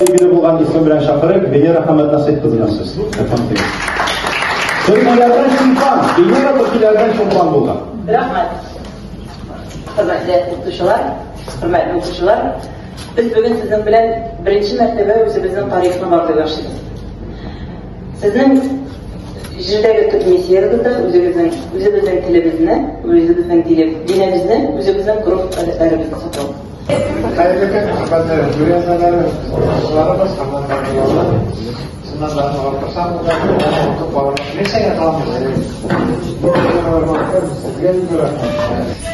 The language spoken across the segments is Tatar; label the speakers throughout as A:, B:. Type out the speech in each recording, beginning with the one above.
A: Билгеле булган исем белән чакырып, Венера Хәмәтнасыйх кызына сүз. Төркиләрдән чулпан, Венера төркиләрдән чулпан булган.
B: Рәхмәт. Хөрмәтле укытучылар, хөрмәтле укучылар, без бүген сезнең белән беренче мәртәбә үзебезнең тарихны барлый башлыйбыз. Сезнең җирдәге төп миссиягез дә үзегезнең үзебезнең телебезне, үзебезнең динебезне, үзебезнең гореф-гадәтләребезне саклау.
C: Хәерле көн, хөрмәтле жюри әгъзалары, укытучыларыбыз, хөрмәтле балалар. Чыннан да, алып торсам да, укып барырга нәрсәгә каламыз? Бу сезгә бик рәхмәт.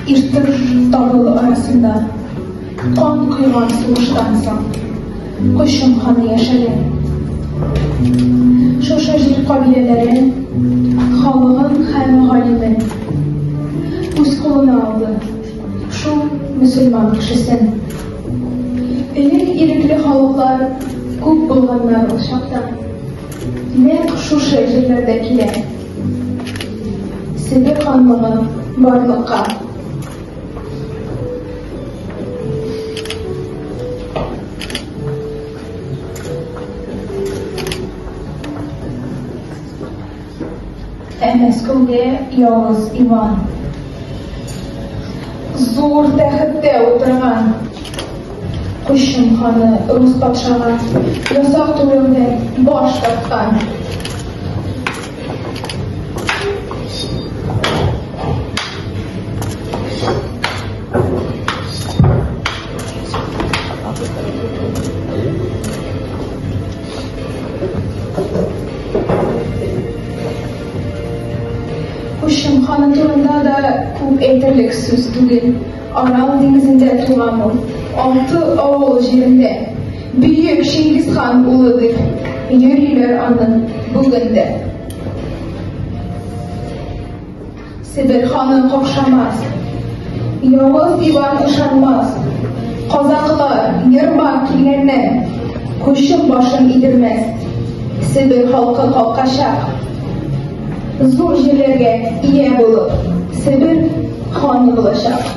D: Иртеш Табыл арасында кан койган сугыштан соң Кочым ханы яшәгән. Шушы җир кабиләләрен, халыгын һәм галимен үз кулына алды шул мөселман кешесен. Элек ирекле халыклар күп булганнар ул чакта. Нәкъ шушы җирләрдә килә Себер ханлыгы барлыкка. Ә Мәскәүгә Явыз Иван зур тәхеттә утырган. Кочым ханы рус патшага ясак түләүдән баш тарткан. Кочым ханы турында да күп әйтерлек сүз түгел. Арал диңгезендә туган ул, алты авыл җирендә. Бөек Чингисхан улы дип йөриләр аны бүген дә. Себер ханы капшамас, Явыз Иван ышанмас. Казаклар, Ермак килгәннән, Күчем башын идермәс. Себер халкы калкачак. Зур җирләргә ия булып, Себер ханы булачак.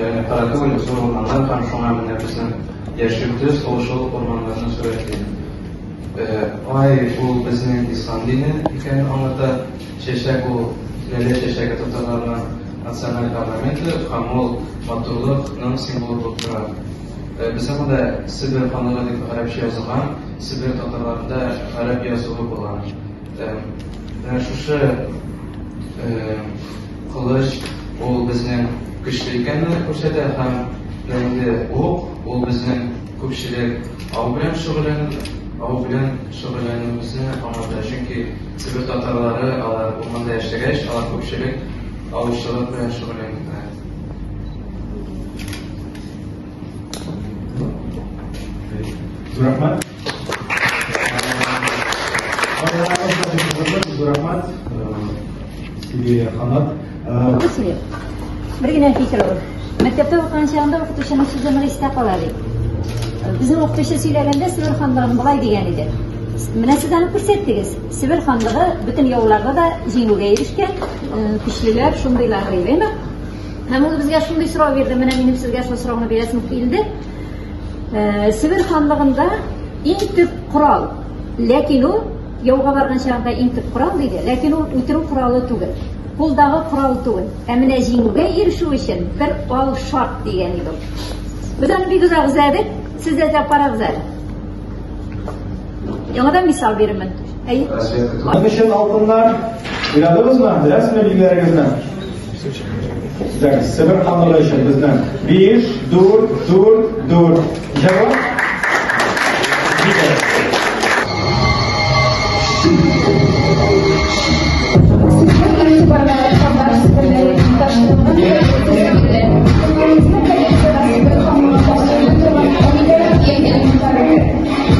E: Ягъни кара түгел, зур урманнар һәм шуңа менә безнең яшел төс ул шул урманнарны сурәтли. Ай ул безнең ислам дине икәнен аңлата. Чәчәк ул ләлә чәчәге татарларның националь орнаменты һәм ул матурлыкның символы булып тора. Безнең монда Себер ханлыгы дип гарәпчә язылган, Себер татарларында гарәп язуы булган. Менә шушы кылыч ул безнең көчле икәнне күрсәтә һәм инде ук ул безнең күпчелек ау белән шөгыльләнү ау белән шөгыльләнүебезне аңлата. Чөнки Себер татарлары алар урманда яшәгәч, алар күпчелек аучылык белән шөгыльләнгәннәр.
A: Рәхмәт. Рәхмәт. Силия Ханат.
F: Бер генә фикер ул. Мәктәптә укыган чагында укытучының сүзе нык истә кала бит. Безнең укытучы сөйләгәндә Себер ханлыгын болай дигән иде. Менә сез аны күрсәттегез. Себер ханлыгы бөтен яуларда да җиңүгә ирешкән, көчлеләр, шундыйлар дигән. Һәм ул безгә шундый сорау бирде. Менә минем сезгә шул сорауны бирәсем килде. Себер ханлыгында иң төп корал, ләкин ул яуга барган чагында иң төп корал диде, ләкин ул үтерү коралы түгел. Кулдагы корал түгел, ә менә җиңүгә ирешү өчен бер ал шарт дигән иде ул. Без аны бик озак эзләдек, сез дә эзләп карагыз әле. Яңадан мисал бирермен. Әйе.
A: Аның өчен алтыннар уйладыгызмы? Беләсезме билгеләрегезне? Себер ханлыгы өчен безнең 5, 4, 4, 4. Җавап?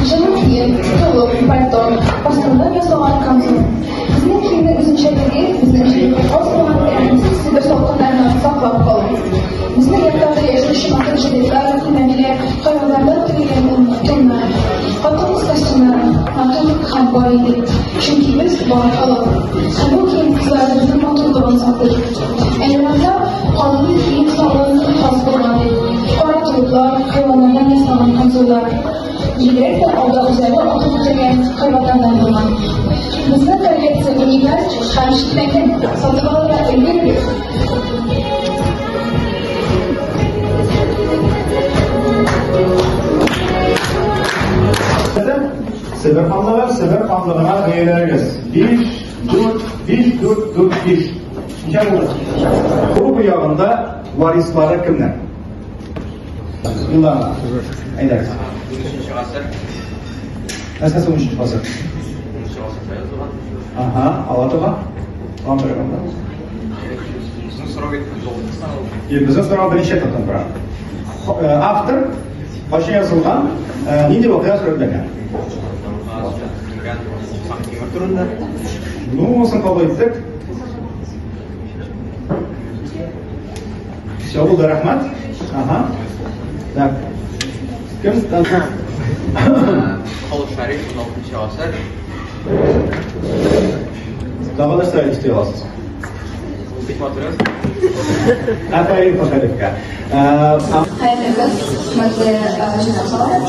D: Җылы кием, толып, пальто, астында ясалган камзул. Безнең киемнең үзенчәлеге, безнең җиргә хас булган тәмсез Себер салкыннарыннан саклап калу. Безнең якларда яшәүче матур җегетләр, күлмәкләр, хайваннардан тегелгән туннар, хатын-кыз костюмнары матур һәм бай иде. Чөнки без бай халык. Һәм бу кием кызларыбызның матурлыгын саклый. Ә елларда калын кием-салым хас булган иде. Кара толыплар, хайваннардан ясалган камзуллар. Бигрәк тә алда үзләре атып үтергән хайваннардан булган. Безнең коллекция уникаль һәм читләнгән, сатып алырга өлгерегез!
A: Себер ханлыгы, Себер ханлыгына бәяләрегез. 5, 4, 5, 4, 4, 5. Ничә булды? Группа ягында варислары кемнәр? Илана, әйдәгез.
E: 13 гасыр.
A: Нәрсәсе 13 гасыр?
E: 13 гасырда язылган.
A: Ага, ала торган. Тагын бер гында.
E: Безнең сорау бит
A: Безнең сорау берничә тотын тора. Автор кайчан язылган, нинди вакыйга сурәтләгән?
E: Турында.
A: Ну, монысын кабул иттек. Все, булды, рәхмәт. Ага. Так. Кем?
E: Кол Шариф, 16 гасыр.
A: Тагы нәрсә өсти аласыз?
E: Бик матур.
A: Афәрин, Фахаревка.
D: Хәерле көн, хөрмәтле җыйнаучылар.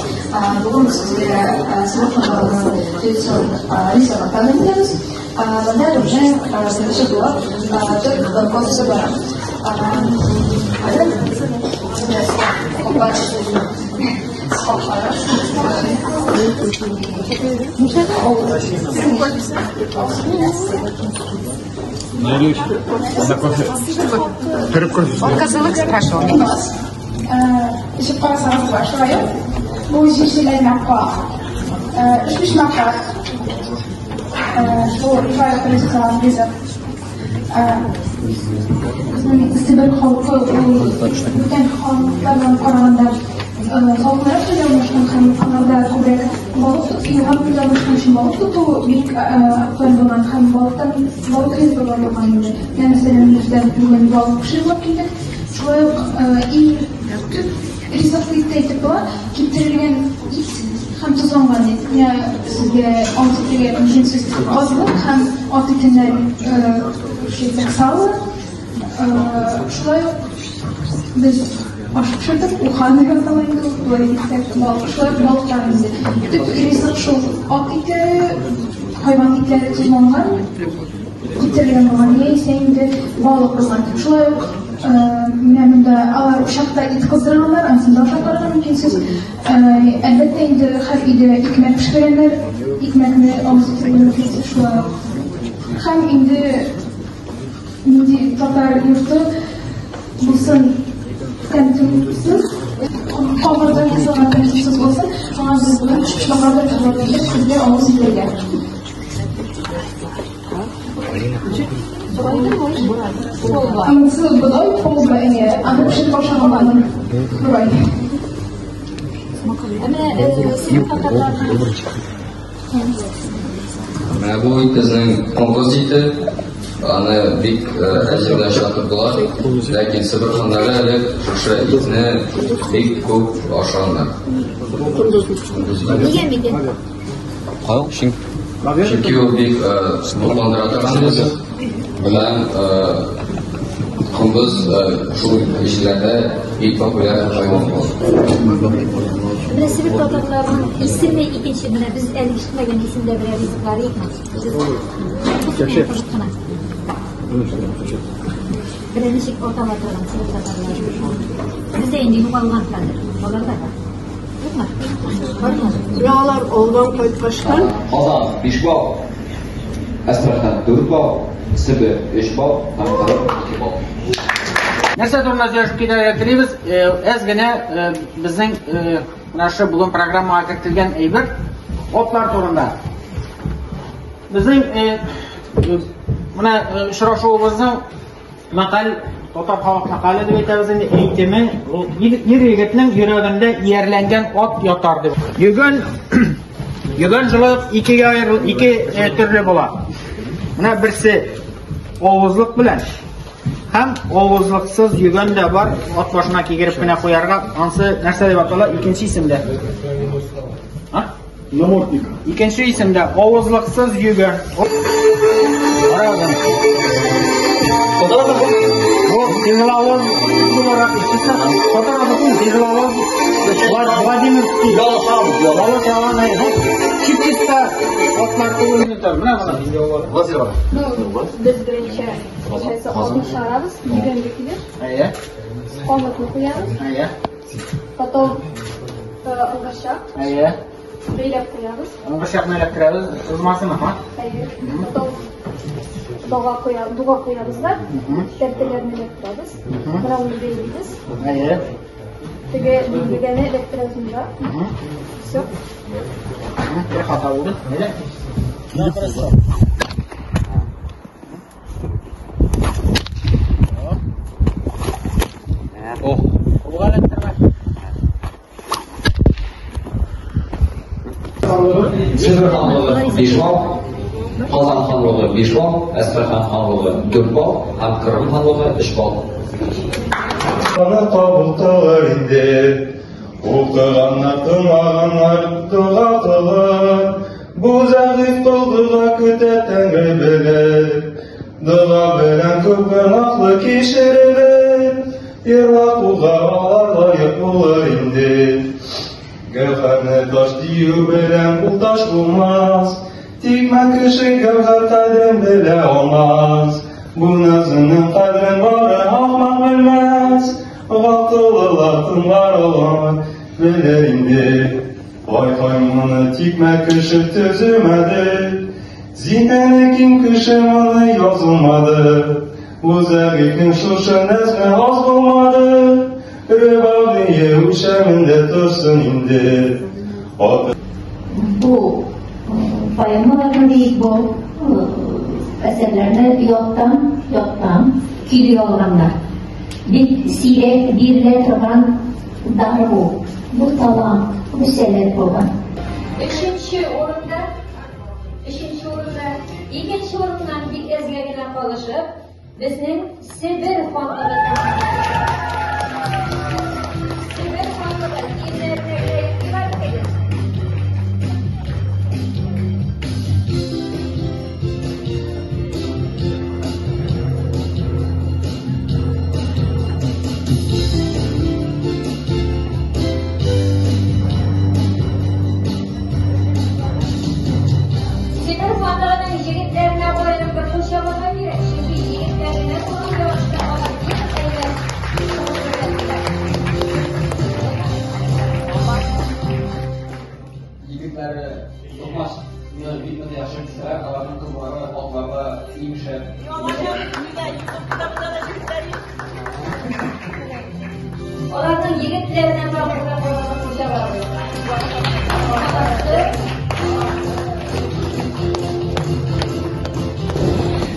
D: Бүген без сезгә Себер ханлыгының традицион ризыгын тәкъдим итәбез. Монда безнең беренче булып төрк кофесы бара.
G: Он козылык спрашивал меня.
D: Эчеп карасагыз була, шулай ук. Бу җирчеләрнең куак. Өчпочмаклар. Бу шулай ук традицион ризык. Безнең Себер халкы ул бүтән халыклардан караганда салкынрак җирдә урнашкан һәм аларда күбрәк балык тоту, елга буенда урнашкан өчен балык тоту бик актуаль булган һәм балыктан балык ризыгы бар булган инде. Менә мәсәлән, без дә бүген балык пешереп алып килдек. Шулай ук иң төп ризык дип тә әйтеп була, киптерелгән ит һәм тозланган ит. Менә сезгә авыз итәргә мөмкинсез казылык һәм ат итеннән әйтсәк сало. Шулай ук без аш пешердек, уха дип атала инде ул, болай әйтсәк, балык, шулай ук балыклар инде. Төп ризык шул ат ите, хайван итләре тозланган, киптерелгән булган, яисә инде балык булган. Шулай ук менә монда алар учакта ит кыздырганнар, анысын да ашап карарга мөмкинсез. Әлбәттә инде һәр өйдә икмәк пешергәннәр, икмәкне авыз итәргә мөмкинсез шулай ук. Һәм инде нинди татар йорты булсын тәм-томсыз, камырдан ясалган тәм-томсыз булсын, шуңа без бүген өчпочмаклар да әзерләп килдек сезгә авыз итәргә. Анысы бодай, полба әйе, аны пешереп ашаганнар. Борай.
F: Ә менә Себер татарларының
E: Менә бу ит безнең коңгыз ите. Аны бик әзер белән чатып була. Ләкин Себер ханнары әле шушы итне бик күп ашаганнар.
F: Нигә микән?
E: Чөнки ул бик тукландыра торган ризык. Белән коңгыз шул җирләрдә бик популяр хайван булган.
F: Менә Себер татарларының исеме икенче, менә без әле ишетмәгән исемдә берәр ризыклары юкмы? Кызык кына. Менә ничек атала торган Себер татарлары. Бездә инде югалган хәзер. Аларда бар. Юкмы? Бармы?
G: Менә алар аудан кайткачтан.
H: Казан 5 балл, Әстерхан 4 балл, Себер 3 балл һәм Кырым 2 балл.
I: Нәрсә турында сөйләшеп китәргә телибез? Әз генә безнең менә шушы бүген программага кертелгән әйбер атлар турында. Безнең менә очрашуыбызның мәкаль, татар халык мәкале дип әйтәбез инде, әйтеме, ул ир егетнең йөрәгендә иярләнгән ат ятар дип. Йөгән, йөгән шулай ук икегә аерыл, ике төрле була. Менә берсе авызлык белән һәм авызлыксыз йөгән дә бар, ат башына кигереп кенә куярга. Ансы нәрсә дип атала? Икенче исемдә. А?
A: Намордник.
I: Икенче исемдә авызлыксыз йөгән. Бу тезлавыз буларак ишетсә, татар аты тезлавыз Владимирский. Ялышан, чип-чиста атлар түгел инде. Менә моны.
D: Без беренче атны чыгарабыз, йөгәнгә килеп.
I: Әйе.
D: Камытны куябыз.
I: Әйе.
D: Потом ыңгырчак.
I: Әйе.
D: Бәйләп куябыз.
I: Ыңгырчакны эләктерәбез, узмасын, ха?
D: Әйе. Потом дога куябыз, дуга куябыз да, тәртәләрне эләктерәбез. Менә аны бәйлибез.
I: Әйе.
D: Теге дилбегәне эләктерәбез монда. Все.
I: Бер хата булды. Әйдә.
H: Ох.
I: Кулга эләктермә.
H: Себер ханлыгы 5 балл, Казан ханлыгы 5 балл, Әстерхан ханлыгы 4 балл һәм Кырым ханлыгы 3 балл.
A: Аны кабул кылыр инде. Укыганнар, тыңлаганнар дога кылыр. Бу зәгыйфь кол дога көтә Тәңре белер. Дога белән күп гөнаһлы кичерелер. Яратуга алар лаек булыр инде. Гәүһәрне таш дию белән ул таш булмас. Тикмә кеше гәүһәр кадерен белә алмас. Бу назының кадерен бары ахмак белмәс. Гакыллылар тыңлар алар белер инде. Ай-һай моны тикмә кеше төземәде. Зиһене киң кеше моны язылмады. Бу зәгыйфьнең шушы нәзме аз булмады. Рөбабие үлчәмендә торсын инде. Аты
F: Бу поэмаларны бик бу әсәрләрне яттан, яттан көйли алганнар. Бик сирәк бирелә торган дар бу. Бу талант, бу сәләт булган.
D: Өченче урында, өченче урында, икенче урыннан бик әзгә генә калышып, безнең Себер ханлыгы тәмамланды. Себер ханлыгы киемнәренә игътибар итегез.
F: Себер ханлыгының егетләренә аерым бер кул чабарга кирәк, чөнки егетләр генә булган ярышта алар бик әйбәт чыгыш күрсәттеләр.
H: Егетләре токмач бик нык яхшы белсәләр, аларның кызлары атларда иң шәп.
F: Аларның егетләренә тагын да кул чабарбыз.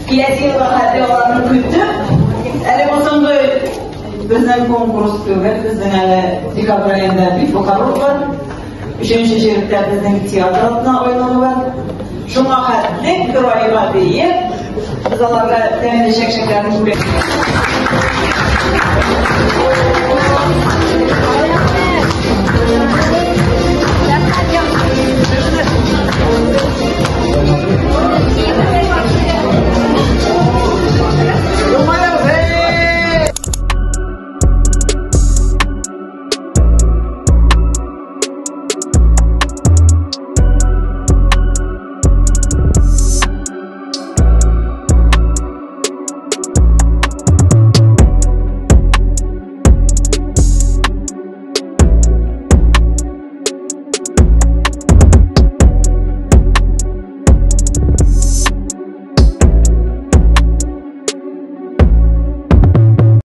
B: Киләсе елга хәтле аларны көтеп, әле бу соңгы безнең конкурс түгел, безнең әле декабрь аенда бик бакалавр бар. Өченче чиректә безнең театр атна айлыгы бар. Шуңа хәтле бер айга диеп, без аларга тәмле чәкчәкләрне бүләк.
F: Рәхмәт.